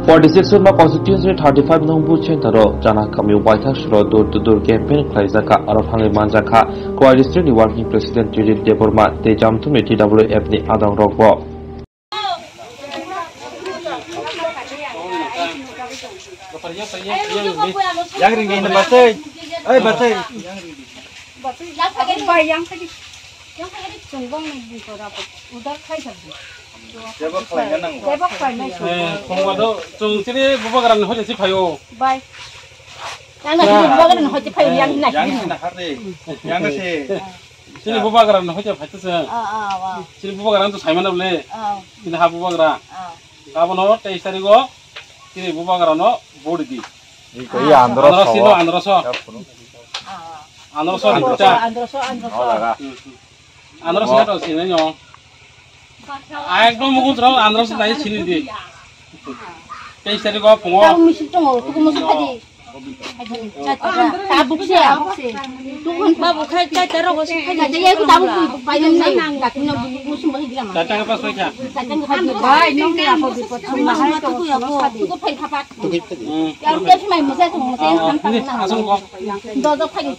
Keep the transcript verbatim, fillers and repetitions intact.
Forty six Ruma constituency thirty five nungbu center o jana kamio baithak suro door to door campaign khlaijak kha, aro phangwi manjak kha Khowai district ni working president Trilip Debbarma tei Jamthumni T W F ni adong rok bo. Yang ring ring na batai. Oi batai. Bai yang tadi. Yang tadi chungbong ni bukora udar khai sabu. Jebo khlaina nango. Jebo khlaina. Eh, khongba do chung chini bubagra ni hoje si phaio. Bai. Yang na bubagra ni hoje phaio yang na. Yang na harde. Yang na se. Chini bubagra no hoja phaitasa. Ah, ah, ah. Chini bubagra no saimano le. Ah. Chini ha bubagra. Ah. Abono teis tarigo chini bubagra no vote di. Iko iya andro Andro sino so. Andro so. Ah. Andro so Andro dita. Andro so, andro so. Oh, laga. Hmm, hmm. Andro so to sino nyo. Ekdom mugun tro andro so dai chini di. Teis tarigo pungo. Tahu misi tongo, tuku musu tadi. Tabuk se. Babu khai chai taro go se khai. Jadi aku tabuk pai nang nang. Dak na musu bagi dia mah. Datang apa saja? Datang ke pagi. Bai nong ni apa bipot. Sama hai to. Tuku pai papat. Hmm. Ya udah sih mai musa tuh musa yang kan. Ini asal kok. Dodo pai.